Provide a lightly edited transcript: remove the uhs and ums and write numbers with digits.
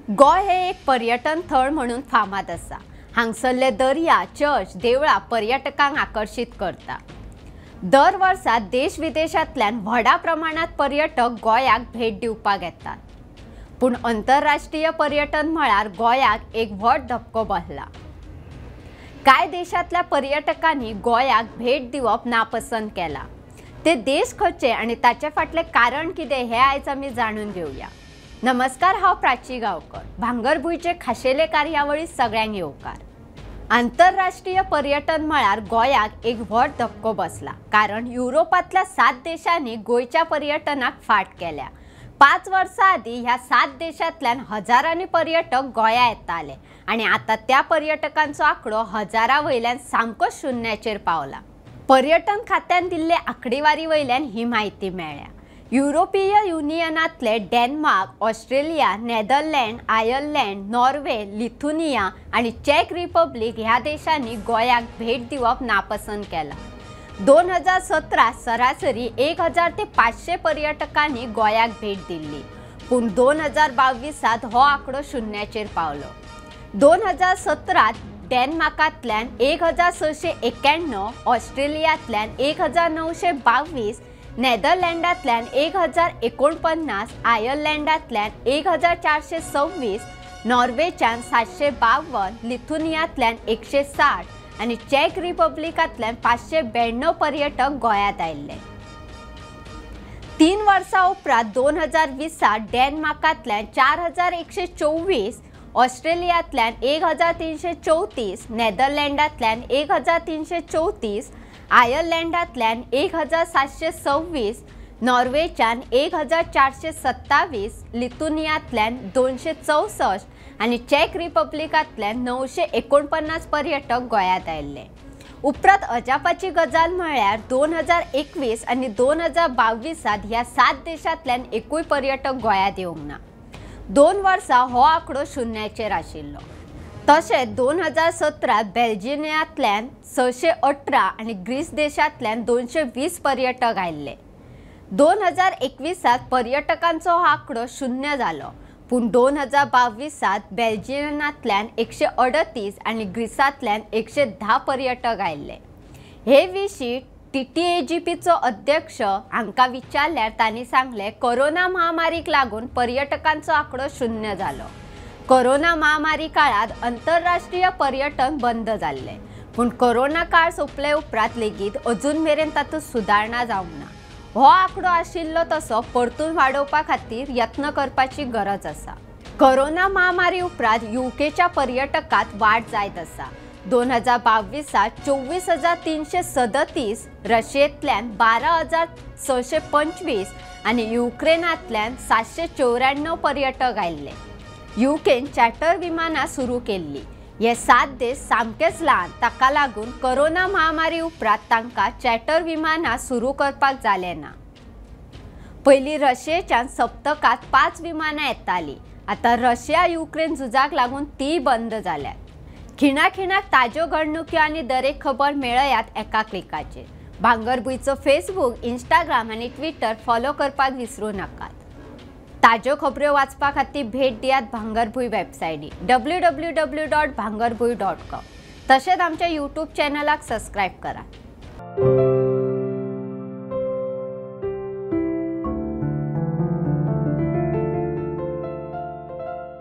गोंय हे एक पर्यटन थळ म्हणून फामाद आसा। हांगसरले दर्या, चर्च, देवळां पर्यटकांक आकर्शीत करता। दर वर्सा देश विदेशांतल्यान व्हडा प्रमाणात पर्यटक गोंयाक भेट दिवपाक येतात। पूण आंतरराष्ट्रीय पर्यटन म्हळ्यार गोंयाक एक व्हड धपको बसला। कांय देशांतल्या पर्यटकांनी गोंयाक भेट दिवप नापसंत केला। ते देश खंयचे आनी ताचे फाटलें कारण कितें हें आयज आमी जाणून घेवया। नमस्कार, हांव प्राची गांवकर। भांगरभूंयचे खाशेले कार्यावळी सगळ्यांक येवकार। आंतरराष्ट्रीय पर्यटन म्हळ्यार गोंयाक एक व्हड धपको बसला, कारण युरोपांतल्या 7 देशांनी गोंयच्या पर्यटनाक फाट केल्या। 5 वर्सां आदीं ह्या 7 देशांतल्यान हजारांनी पर्यटक गोंया येताले आनी आतां त्या पर्यटकांचो आंकडो हजारा वयल्यान सामको शुन्याचेर पावला। पर्यटन खात्यान दिल्ले आंकडेवारी वयल्यान ही म्हायती मेळ्ळ्या। युरोपीय युनियनांतले Denmark, Australia, Netherland, Ireland, Norway, Lithuania आनी चेक रिपब्लिक ह्या देशांनी गोंयाक भेट दिवप नापसंत केलां। 2017 सरासरी 1000 ते 500 पर्यटकांनी गोंयाक भेट दिल्ली, पूण 2022 हो आंकडो शुन्याचेर पावलो। 2017 डेन्मार्कांतल्यान 1691, ऑस्ट्रेलियांतल्यान 1922, नेदरलँडांतल्यान 1049, आयर्लंडांतल्यान 1426, नॉर्वेच्यान 752, लिथुनियांतल्यान 160 आनी चेक रिपब्लिकांतल्यान 592 पर्यटक गोंयांत आयिल्ले। 3 वर्सां उपरांत 2020 डेन्मार्कांतल्यान 4124, ऑस्ट्रेलियांतल्यान 1334, नेदरलँडांतल्यान 1334, आयर्लंडांतल्यान 1726, नॉर्वेच्यान 1427, लिथुनियांतल्यान 264 आनी चेक रिपब्लिकांतल्यान 949 पर्यटक गोंयांत आयिल्ले। उपरांत अजापाची गजाल म्हळ्यार 2021 आनी 2022 ह्या 7 देशांतल्यान एकूय पर्यटक गोंयांत येवंक ना। 2 वर्सां हो आंकडो शुन्याचेर आशिल्लो। तशेंच 2017 बेल्जियनांतल्यान 618 आनी ग्रीस देशांतल्यान 220 पर्यटक आयिल्ले। 2021 पर्यटकांचो हो आंकडो शून्य जालो, पूण 2022 बेल्जियनांतल्यान 138 आनी ग्रीसांतल्यान 110 पर्यटक आयिल्ले। हे विशीं TTAGPचो अध्यक्ष हांकां विचारल्यार तांणी सांगलें, कोरोना महामारीक लागून पर्यटकांचो आंकडो शून्य जालो। कोरोना महामारी काळांत आंतरराष्ट्रीय पर्यटन बंद जाल्लें, पूण कोरोना काळ सोंपले उपरांत लेगीत अजून मेरेन तातूंत सुदारणा जावंक ना। हो आंकडो आशिल्लो तसो परतून वाडोवपा खातीर यत्न करपाची गरज आसा। कोरोना महामारी उपरांत युकेच्या पर्यटकांत वाड जायत आसा। 2022 24,337, रशियेंतल्यान 12,625 आनी युक्रेनांतल्यान 794 पर्यटक आयिल्ले। युकेन चार्टर विमानां सुरू केल्ली। हे 7 देश सामकेच ल्हान, ताका लागून कोरोना महामारी उपरांत तांकां चार्टर विमानां सुरू करपाक जालें ना। पयलीं रशियेच्यान सप्तकांत 5 विमानां येतालीं, आतां रशिया युक्रेन झुजाक लागून तीय बंद जाल्यात। खिणाखिणाक ताज्यो घडणुक्यो आनी दरेक खबर मेळयात एका क्लिकाचेर। भांगरभूंयचो फेसबूक, इंस्टाग्राम आनी ट्विटर फॉलो करपाक विसरूं नाकात। ताज्यो खबऱ्यो वाचपा खातीर भेट दियात भांगरभूंय वेबसायटी www.bhangarbhuy.com। तशेंच आमच्या यूट्यूब चॅनलाक सबस्क्रायब करात।